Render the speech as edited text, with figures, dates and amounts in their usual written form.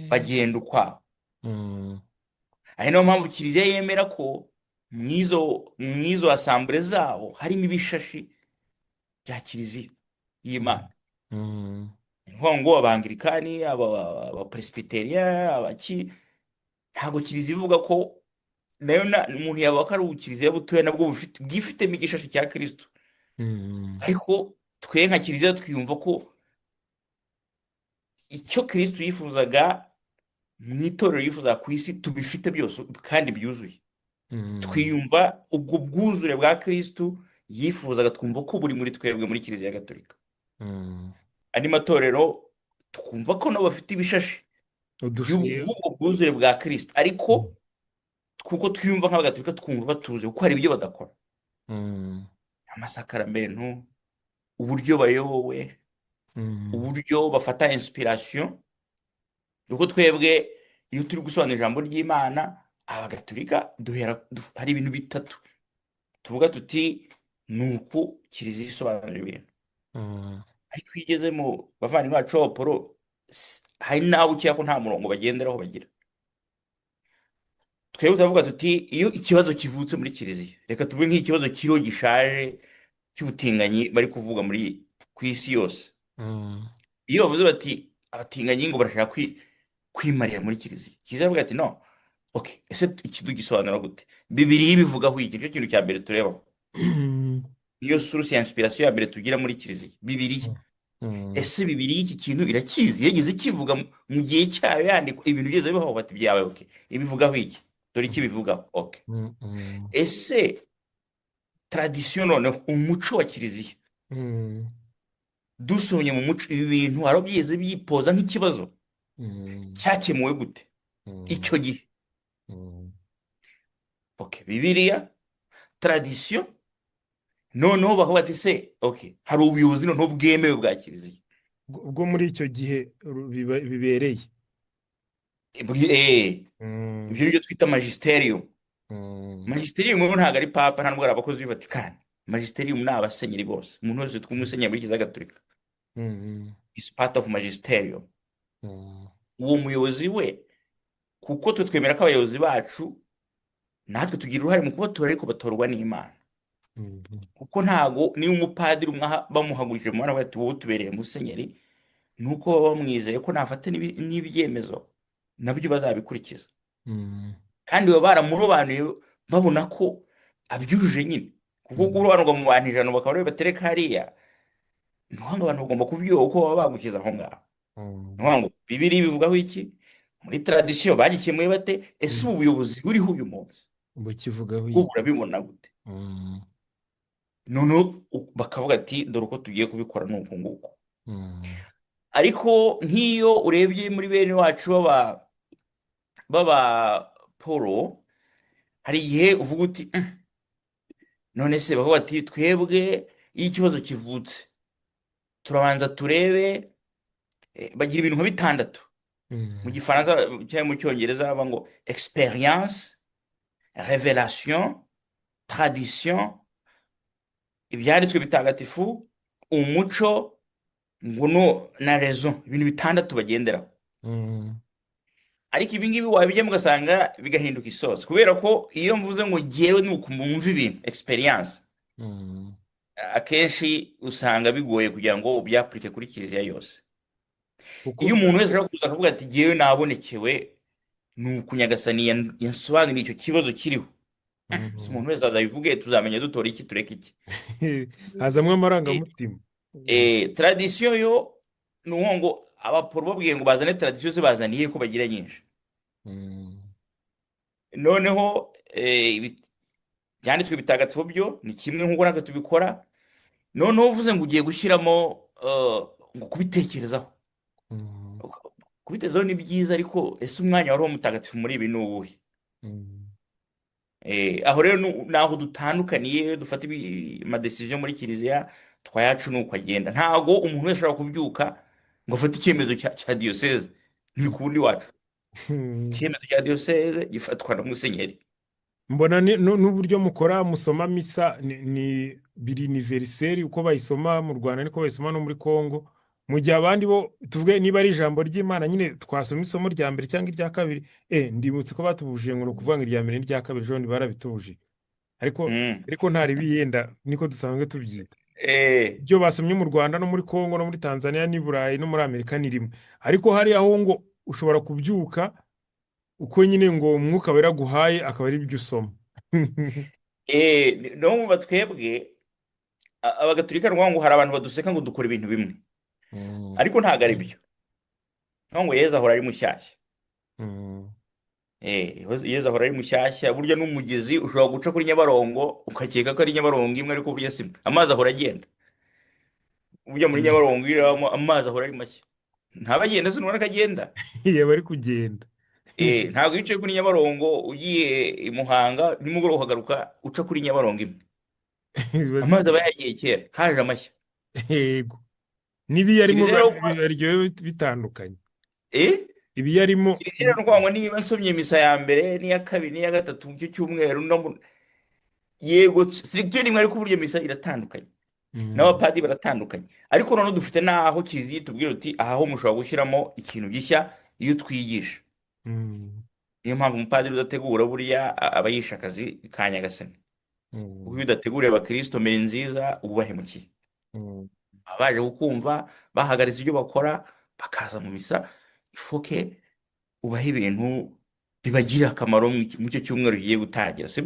Bagenda ukwabo. Ari niyo mpamvu Kiliziya yemera ko mu izo assemblées zabo harimo ibishashi bya Kiliziya y'Imana. Ni ukuvuga ngo Abangirikani, Abapresbyterian, abaki, ntabwo Kiliziya ivuga ko nayo umuntu yavuga ko ari ubukiliziya butoya nabwo bufite bwifitemo igishashi cya Kristo. Ariko twe nka Kiliziya twiyumva ko icyo Kristo yifuzaga mu itorero, yifuzaga ku isi, tubifite byose kandi byuzuye. Twiyumva ubwo bwuzure bwa Kristo yifuzaga, twumva ko buri muri twebwe muri Kiliziya Gatolika. Andi matorero twumva ko nabo bafite ibishashi by'ubwo bwuzure bwa Kristo, ariko kuko twiyumva nk'Abagatolika, twumva batuzuye kuko hari ibyo badakora: amasakaramentu, uburyo bayobowe, uburyo bafata inspiration. Kuko twebwe iyo turi gusobanura ijambo ry'Imana, Abagatolika duhera hari ibintu bitatu tuvuga tuti ni uku Kiliziya isobanura ibintu. Ariko iyo ugeze mu bavandimwe bacu b'Abaporo, hari n'abo ukeka ko nta murongo bagenderaho bagira. Twebwe turavuga tuti iyo ikibazo kivutse muri Kiliziya, reka tuvuge nk'ikibazo kiriho gishaje cy'ubutinganyi bari kuvuga muri ku isi yose, iyo bavuze bati abatinganyi ngo barashaka kwimarira muri Kiliziya, Kiliziya iravuga ati: "No, okay, ese iki tugisobanura gute? Bibiliya ibivugaho iki?" Nicyo kintu cya mbere turebaho, niyo source ya inspiration ya mbere tugira muri Kiliziya, Bibiliya. Ese Bibiliya iki kintu irakizi? Yageze ikivuga mu gihe cyayo yandikwa, ibintu bigeze bibaho? Bati byawe, okay, ibivugaho iki? Dore icyo ibivugaho, okay. Ese tradition noneho, umuco wa Kiliziya, dusomye mu muco ibi bintu, hari aho byigeze byipoza nk'ikibazo? Cyakemuwe gute icyo gihe? Okay, Bibiliya, tradition, noneho bakavuga ati se okay, hari ubuyobozi noneho bwemewe bwa Kiliziya bwo muri icyo gihe bibereye. Ibyo nibyo twita magisterium. Magisterium rero ntabwo ari papa, nta nubwo ari abakozi b'i Vatikani. Magisterium ni abasenyeri bose. Umuntu wese witwa umusenyeri muri Kiliziya Gatolika is part of magisterium. Uwo muyobozi we, kuko twe twemera ko abayobozi bacu natwe tugira uruhare mu kubatora, ariko batorwa n'Imana. Kuko ntago niba umupadiri umwe bamuhagurukije mu bana bati: "Wowe tubereye musenyeri", ni uko baba bamwizeye ko nafata n'ibyemezo nabyo bazabikurikiza. Kandi baba baramurobanuye babona ko abyujuje nyine, kuko kurobanurwa mu bantu 100 bakaba ariwe batereka hariya, ni ukuvuga ngo abantu bagomba kubyuha uko baba bagushyize aho ngaho. Ni ukuvuga ngo Bibiliya ibivugaho iki? Muri tradition bagikemuye bate? Ese ubu buyobozi buriho uyu munsi bukivugaho bwo iki? Burabibona gute? Noneho bakavuga ati: "Dore uko tugiye kubikora, ni uku nguku." Ariko nk'iyo urebye muri bene wacu baba poro, hari igihe uvuga uti: None se?" Bakavuga bati: "Twebwe iyo ikibazo kivutse turabanza turebe." Bagira ibintu nka bitandatu mu Gifaransa cyangwa mu Cyongereza bavuga ngo expérience, révélation, tradition, ibyanditswe bitagatifu, umuco, ngo no na raison. Ibintu bitandatu bagenderaho. Ariko ibi ngibi wabijyamo ugasanga bigahinduka isosi, kubera ko iyo mvuze ngo ngewe ni uku mwumva ibintu, expérience, akenshi usanga bigoye kugira ngo ubyapurike kuri Kiliziya yose. Kuko Iyo umuntu wese ashobora kuza akavuga ati: "Jyewe nabonekewe, ni uku Nyagasani yansobanuriye icyo kibazo kiriho", si umuntu wese azabivuge, tuzamenya dutora iki, tureke iki? Hazamwo amarangamutima. Tradition yo ni ukuvuga ngo abaporo babwiye ngo bazane tradition, se bazaniye ko bagira nyinshi? Noneho ibyanditswe bitagatifu byo ni kimwe nk'uko natwe tubikora. Noneho uvuze ngo ugiye gushyiramo ngo kubitekerezaho, kubitekerezaho ni byiza, ariko ese umwanya wa Roho Mutagatifu muri ibi ni uwuhe? Aho rero ni aho dutandukaniye. Dufata amadécisions muri Kiliziya twayacu ni uko agenda. Ntago umuntu wese ashobora kubyuka ngo afate icyemezo cya diyoseze, ntibikunda iwacu. Icyemezo cya diyoseze gifatwa na musenyeri. Mbona n'uburyo mukora, musoma misa ni biri universel, uko bayisoma mu Rwanda niko bayisoma no muri Congo. Mu gihe abandi bo, tuvuge niba ari ijambo ry'Imana nyine, twasoma isomo rya mbere cyangwa irya kabiri, ndibutse ko batubujije ngo ni ukuvuga ngo irya mbere n'irya kabiri, ejo bundi barabitubujije, ariko ariko nta ribi, yenda niko dusanzwe tubyita. Ibyo basomye mu Rwanda no muri Congo no muri Tanzania n'i Burayi no muri Amerika ni rimwe, ariko hariya ho ngo ushobora kubyuka uko nyine ngo Umwuka Wera aguhaye, akaba ari byo usoma. Numva twebwe Abagatulika ni ukuvuga ngo hari abantu baduseka ngo dukora ibintu bimwe, ariko ntabwo ari byo. Ni ngo Yezu ahora ari mushyashya. Yezu ahora ari mushyashya. Burya n'umugezi ushobora guca kuri Nyabarongo ukakeka ko ari Nyabarongo imwe, ariko burya si imwe. Amazi ahora agenda. Burya muri Nyabarongo iyo urebamo, amazi ahora ari mashya, ntaba agenda se? Ntubona ko agenda? Yaba ari kugenda. Ntabwo iyo uciye kuri Nyabarongo ugiye i Muhanga, nimugoroba ukagaruka uca kuri Nyabarongo imwe, ziba amazi aba zigiye. Yagiye kera, haje amashya. Yego, n'ibiyarimo Kiliziya rero kuba biryohewe bitandukanye. Ibiyarimo. Kiliziya rero ni ukuvuga ngo niba nsomye misa ya mbere n'iya kabiri n'iya gatatu mu cyumweru no yego, structure imwe, ariko burya misa iratandukanye, n'abapadiri baratandukanye. Ariko noneho dufite n'aho kiliziya itubwira uti: "Aha ho mushobora gushyiramo ikintu gishya iyo twigisha." Niyo mpamvu umupadiri udategura buriya aba yishe akazi ka Nyagasani, kuko iyo udateguriye abakristo mbere nziza, uba ubahemukiye. Abaje kukumva bahagaritse ibyo bakora bakaza mu misa, ifoke ubahe ibintu bibagirira akamaro mu icyo cyumweru kigiye gutangira, sibyo?